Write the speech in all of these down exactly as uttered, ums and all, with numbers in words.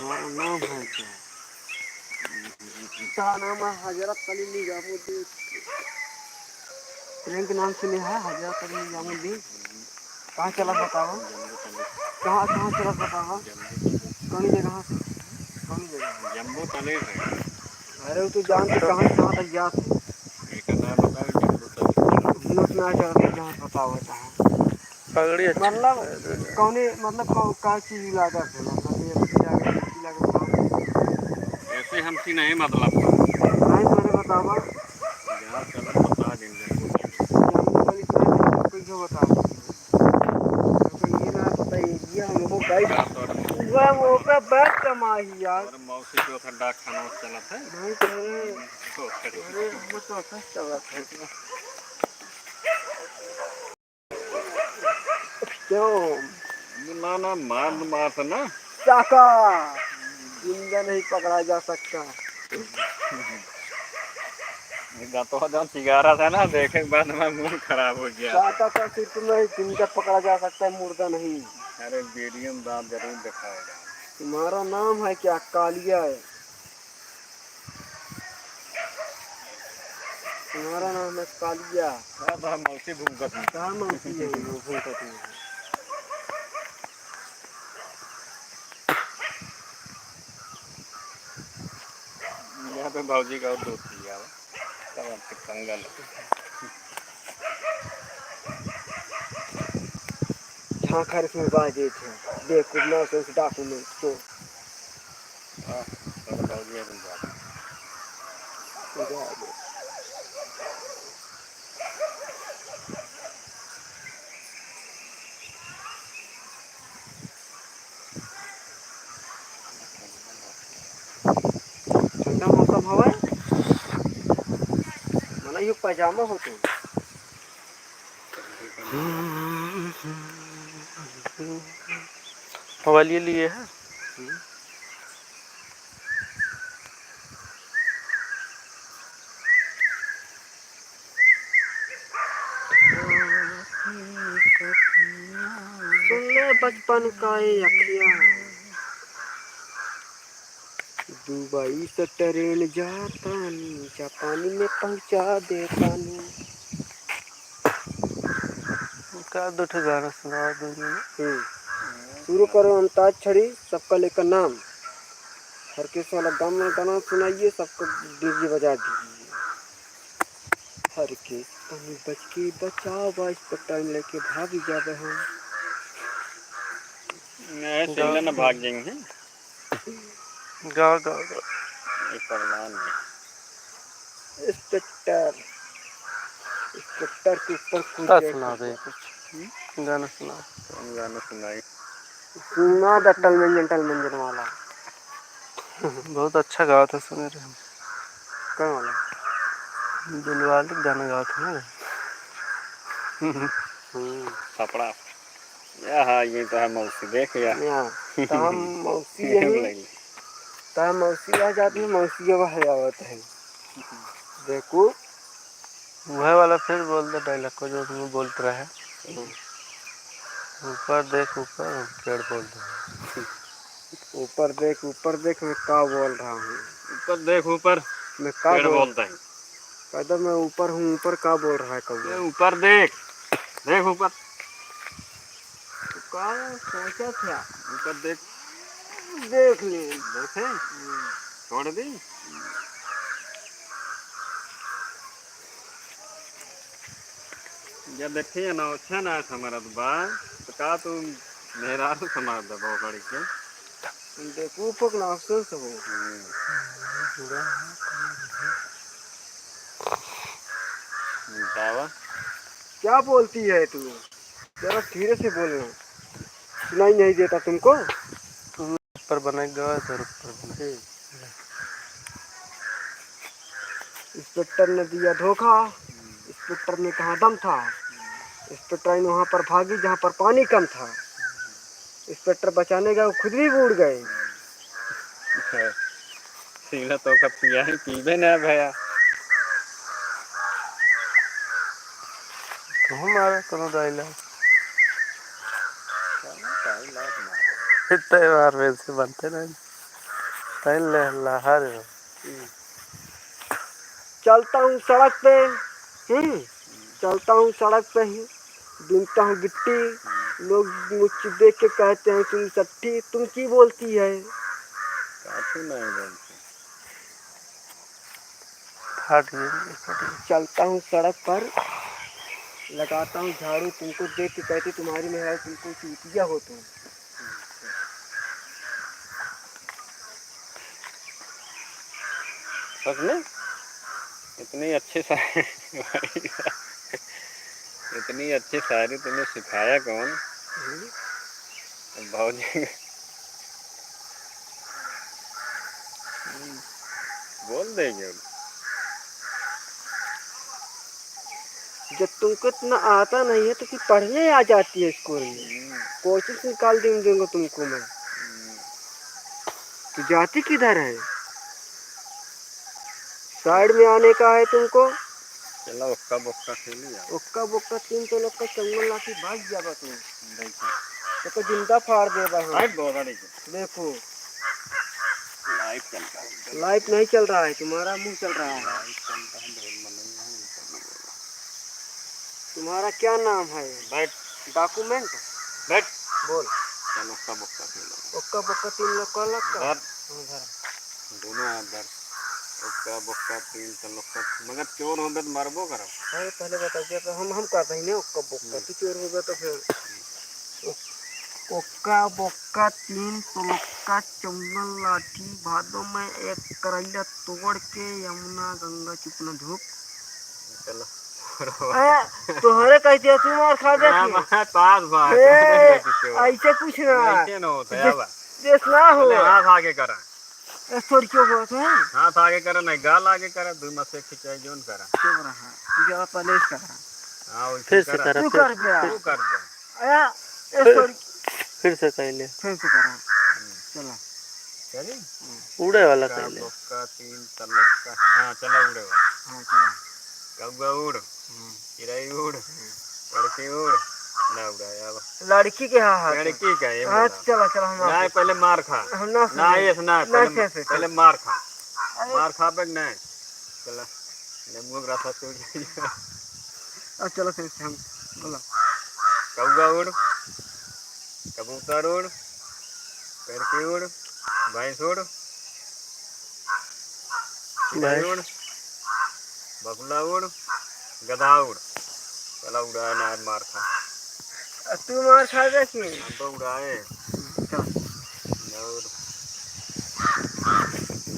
तुम्हारा नाम है क्या? का नाम है? हजरत अली निजामुद्दीन। प्रेम के नाम सुने है, हजरत अली निजामुद्दीन। कहाँ चला बतावा? कहाँ, कहाँ चला बतावा? कौन जगह से? कौन जगह? जम्मू तले है। अरे, वो तो जान के कहाँ, कहाँ तक जात है। एक नाम बताओ, जम्मू तले। हिम्मत ना चलत है, जहाँ बतावा, तहाँ। पगड़ी अच्छी मतलब, है। कौने, मतलब, कौ-, का चीज लागत है? मतलब, ये अच्छी लागत, अच्छी लागत, कौन? ऐसे हमसे नहीं मतलब। नहीं, मैंने बतावा। जहाँ चलत बता देंगे। जम्मू तले से कैसे बतावा? तो ये ना पता, ये हमको गाइड हुआ, वो का बात कमाई यार। और मौसी जो था डाक खाना चला था। नहीं तो, अरे, तो खड़ी। अरे, वो तो अच्छा चला था। क्यों? ना, ना, मार, मार से ना। चाका। जिंदा नहीं पकड़ा जा सकता। ये गतवा जौन चिगारा था ना, देखे के बाद हमारा मूड खराब हो गया। चाका का सिर्फ नहीं, जिंदा पकड़ा जा सकता है, मुर्दा नहीं। अरे, वीडियो में दांत जरूर दिखाएगा। तुम्हारा नाम है क्या? कालिया है। तुम्हारा नाम है कालिया। हाँ, तो हम मौसी भूकत हैं। कहाँ मौसी है, वो भूकत है। यहाँ पे बाबूजी का और दोस्त लिया हुआ, तब हमसे पंगा लेते। झांखर इसमें बाजे थे, बेवकूफ ना सोच, डाकू नहीं, चोर। हाँ, तो बाबूजी अपन बात। जा दे। ठंडा मौसम हवा है, मनई हो पैजामा होते। मोबाइल ये लिए है। सुन ले बचपन का ये अखिया, दुबई से ट्रेन जातानी, जापानी में पहुंचा देतानी। का दो ठे गाना सुनावा दो मिनट। हम्म। शुरू करो अंताक्षरी, सबका लेकर नाम। हर किस वाला गाना, गाना सुनाइए, सबको डीजे बजा दीजिए। हर के तनी बच के बचावा, इस पर टाइम लेके भाग जावे हम। नहीं, गाओ। सिंगल ना भाग जाएंगे। गाओ, गाओ, गाओ। ये प्रणाम है। इंस्पेक्टर, इंस्पेक्टर के ऊपर कूद का गए सुना दे कुछ। हम्म? गाना सुना। कौन गाना सुनाई? सुना द टलमंजन, टलमंजन वाला। बहुत अच्छा गावत है, सुने रहे हम। कौन वाला? दिलवाले गाना गावत है ना। हम्म। थपड़ा। या हाँ, ये तो है मौसी, देख या। या, तो हम मौसी यही, लगी। तो हम मौसी आ जाती है, मौसी अब है आवत है। देखो। वह वाला फिर बोल दे डायलॉग को जो तुम बोलते रहे। हम्म। ऊपर देख ऊपर, पेड़ बोल दे। ऊपर देख, ऊपर देख, मैं का बोल रहा हूँ। ऊपर देख ऊपर, मैं का पेड़ बोल बोलता है। कहता मैं ऊपर हूँ, ऊपर का बोल रहा है कौआ? ये ऊपर देख, देख ऊपर। तो का सोचा था? ऊपर देख। देख ले। देखे? छोड़ दी। जब देखे ना, अच्छा ना समरत बा, तो का तू मेहरारू समरत बा बकरी के? देखो, पक ना अफसोस हो। हम्म। बतावा। क्या बोलती है तू? जरा धीरे से बोलना, सुनाई नहीं देता तुमको? पर बनाई गवा है, जरूर पर बनाई। हम्म। इंस्पेक्टर ने दिया धोखा, इंस्पेक्टर ने कहा दम था, इंस्पेक्टर वहाँ पर भागी जहाँ पर पानी कम था, इंस्पेक्टर बचाने गए, वो खुद भी बूड़ गए। सीधा तो का पिया ही पीबे ना भैया। तू मारा कोनो डायलॉग। कोनो डायलॉग मारा। इतने बार वैसे बनते नहीं। पहले लहर। चलता हूँ सड़क पे, हम्म, चलता हूँ सड़क पे ही, बीनता हूँ गिट्टी, लोग मुझे देख के कहते हैं, "तुम सट्टी, तुम की बोलती है?" काफी नहीं बोलती। फट गई, फट गई। चलता हूँ सड़क पर, लगाता हूँ झाड़ू, तुमको देख के कहते, "तुम्हारी मेहरारू तुमको चूतिया हो तुम।" सच में? इतनी अच्छी शायरी, इतनी अच्छी शायरी तुम्हें सिखाया कौन? हम्म। अब भाऊजी बोल देंगे। जब तुमको इतना आता नहीं है तो फिर पढ़ने आ जाती है स्कूल में। हम्म। कोचिंग से निकाल देंगे तुमको मैं। हम्म। तो जाती किधर है? साइड में आने का है तुमको। चला उक्का बुक्का खेली यार। उक्का बुक्का तीन तो लोग का चंगल लाठी भाग जाबा तू। देखो। तो जिंदा फाड़ देबा हम। हट बोला नहीं। देखो। लाइव चल रहा है। लाइव नहीं चल रहा है, तुम्हारा मुंह चल रहा है। लाइव चल रहा है, ढोल मनई है, ये सब नहीं बोला। तुम्हारा क्या नाम है? बैठ। डॉक्यूमेंट? बैठ। बोल। चल, उक्का बुक्का खेलो। उक्का बुक्का तीन लोग का लक्का? धर। हाँ, धर। दोनों हाथ धर। उक्का बुक्का तीन चल उक्का, मगर चोर होबे तो मारबो करब। अरे, पहले बताओ, क्या तो हम, हम का कहीं नहीं, उक्का बुक्का, हम्म। तू चोर होबे तो फिर। ओक्का बोक्का तीन तोलक्का चौवन लाठी, भादो में एक करैला तोड़ के यमुना गंगा चुपना धूप। चलो। ए, तोहरे कह दिया, तू मार खा ना, जाती। मैं पास बात ए, है, ऐसे कुछ ना। ऐसे ना होता है, जैस-, अब। जैस ना हो। पहले हाथ आगे करा। ए, तोर क्यों बोलत है? हाथ आगे करा, नहीं, गाल आगे करा, दू में से खिंचाई जोन करा। चुप रहा, ज्यादा पहले से करा। हाँ, वैसे फिर से करा। करा, तू फिर, कर दे। फिर तू कर दे। ए, ए, फिर, sorry। फिर से कहले। फिर से करा। हम्म। चला। चली? हम्म। उड़े वाला उक्का, कहले। बोक्का, तीन तलक्का। हाँ, चला उड़े वाला। हाँ, चला। कौआ उड़, हम्म। चिड़ै उड़, हम्म। लड़की उड़, ना उड़ाया अब। लड़की के हाँ, हाँ, लड़की का ये हाँ, बोला। चला, चला, हम ना, आप पहले मार खा। हम ना ना, सुने। ये सुना, ना, पहले, कैसे, पहले कैसे? मार खा। अरे। मार खा पे नहीं। चला, नींबू के रसा चूर जाइए। अब चलो फिर से हम, बोलो। कौआ उड़, कबूतर उड़, पेड़की उड़, भैंस उड़, चिड़ै भैंस। उड़, बगुला उड़, गधा उड़। चला उड़ाए ना, मार खा। अब तू मार खा गया कि? हम तो उड़ाए। चल। और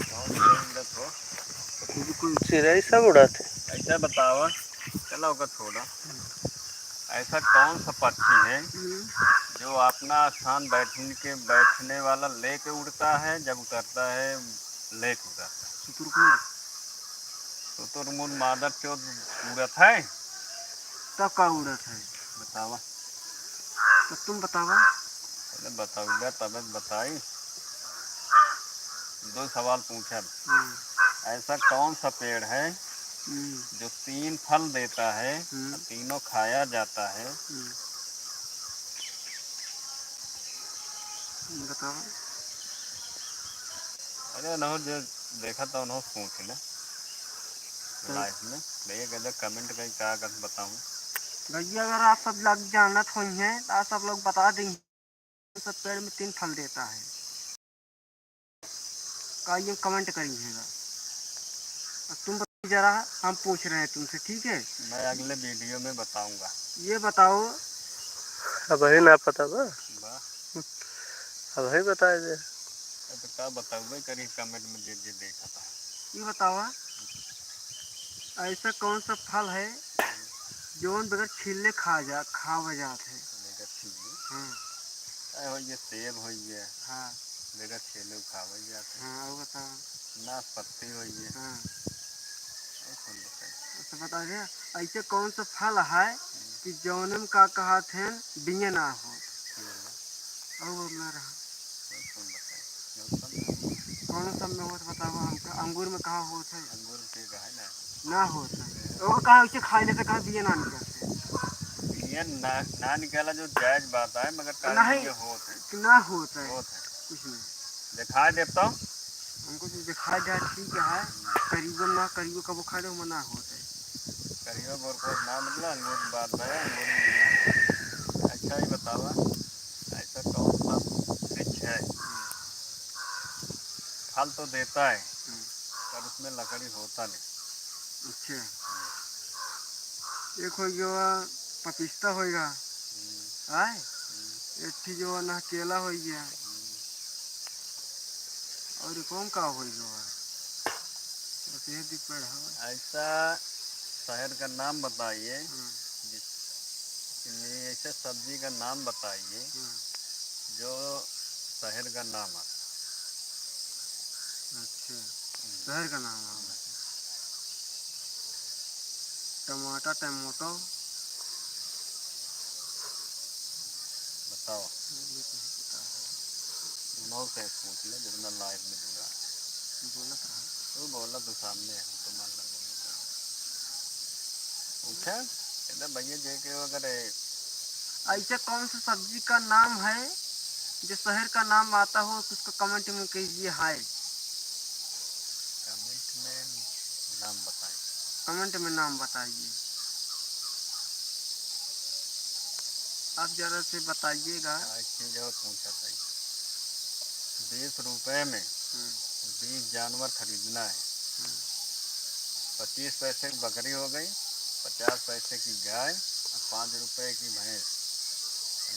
कौन सी उड़त हो? बिल्कुल चिड़ै सब उड़ाते। ऐसा बतावा, चला ओका छोड़ा। ऐसा कौन सा पक्षी है हम्म। जो अपना स्थान बैठने के, बैठने वाला लेके उड़ता है, जब उतरता है लेके उतरता है? शुतुरमुर्ग। शुतुरमुर्ग मादर चोद उड़त है। तब का उड़त है? बतावा। तो तुम बतावा। अरे बताऊंगा तब बताई। दो सवाल पूछब। हम्म। ऐसा कौन सा पेड़ है हम्म। जो तीन फल देता है, हम्म। तीनों खाया जाता है? हम्म। बताओ। अरे उन्हों जो देखा था उन्हों पूछ ले। तो लाइव में भैया कहते कमेंट कहीं का कर बताऊं। भैया अगर आप सब लोग जानत होइहैं तो आप सब लोग बता देंगे। सब पेड़ में तीन फल देता है। का ये कमेंट करिहैं। अब तुम बताओ जरा, हम पूछ रहे हैं तुमसे, ठीक है? मैं अगले वीडियो में बताऊंगा। ये बताओ। अबहीं ना पता बा? बा। अबहीं बताए दे। अब तो का बताऊबे करी, कमेंट में जे जे देखा था। ये बतावा, ऐसा कौन सा फल है जौन बगैर छीले खा जा, खावा जात है? बगैर छीले? हाँ। अरे हो ये सेब हो ये। हाँ। बगैर छीले खावा जात है। हाँ, और बताओ। नाशपाती हो ये। हाँ। और कौन बताए? अच्छा बता दे, ऐसे कौन सा फल है कि जौन में का कहत हैं बिये ना हो? हम्म। और बोलना रहा। और कौन बताए? और कौन बताए? कौन सब में होत बतावा हमका? अंगूर में कहाँ होत है? अंगूर में कहाँ ना होत? ना होत है। ओकर कहाँ उसे खाई लेते, कहाँ बिये ना निकलते? बिये ना, ना निकला जो जायज बात है, मगर कहाँ नहीं, बिये होत है? ना होत है। होत है। कुछ नहीं। दिखाई देता हूँ। हमको तो दिखाई दे, ठीक है, करियो ना करियो, कबो खाए तो मना होत है। करियो गोर को ना, मतलब, अंगूर बात है, अंगूर। अच्छा, ये बतावा, ऐसा कौन सा वृक्ष है, हम्म। फल तो देता है, हम्म। पर उसमें लकड़ी होता नहीं? अच्छा, एक हो गया पपीता होएगा, हम्म। आय? हम्म। एक ठे जो है ना केला हो गया। हम्म। और कौन का हो गया? बस ये दिख पड़ा है। ऐसा शहर का नाम बताइए, हम्म। जिस, नहीं, ऐसे सब्जी का नाम बताइए, हम्म। जो शहर का नाम है। अच्छा, शहर का नाम है। टमाटर, टमाटो। बताओ। ये तो नहीं पता है। उन्हों से पूछ ले, जितना लाइव में जुड़ा है। बोलत रहा। तू बोला, तू सामने है, तो मान लो। पूछा? कहता, "भैया, जे के अगर है।" ऐसे कौन सा सब्जी का नाम है जो शहर का नाम आता हो, उसको कमेंट में कीजिए हाय। कमेंट में नाम बताइए। कमेंट में नाम बताइए। आप जरा से बताइएगा। हाँ, एक चीज और पूछा था। बीस रुपए में हम्म। बीस जानवर खरीदना है। हम्म। पच्चीस पैसे की बकरी हो गई, पचास पैसे की गाय और पाँच रुपए की भैंस।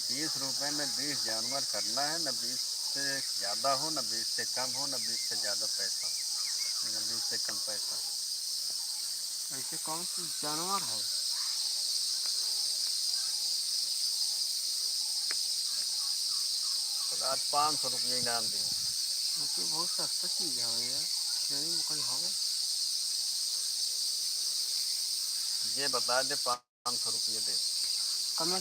बीस रुपए में बीस जानवर करना है, न बीस से ज्यादा हो, न बीस से कम हो, न बीस से ज्यादा पैसा, न बीस से कम पैसा। ऐसे कौन से जानवर है? तो आज पाँच सौ रुपये इनाम दे। वो तो बहुत सस्ता चीज है यार, श्रेणी में कहीं होवे। ये बता दे, पाँच सौ रुपये दे। कमेंट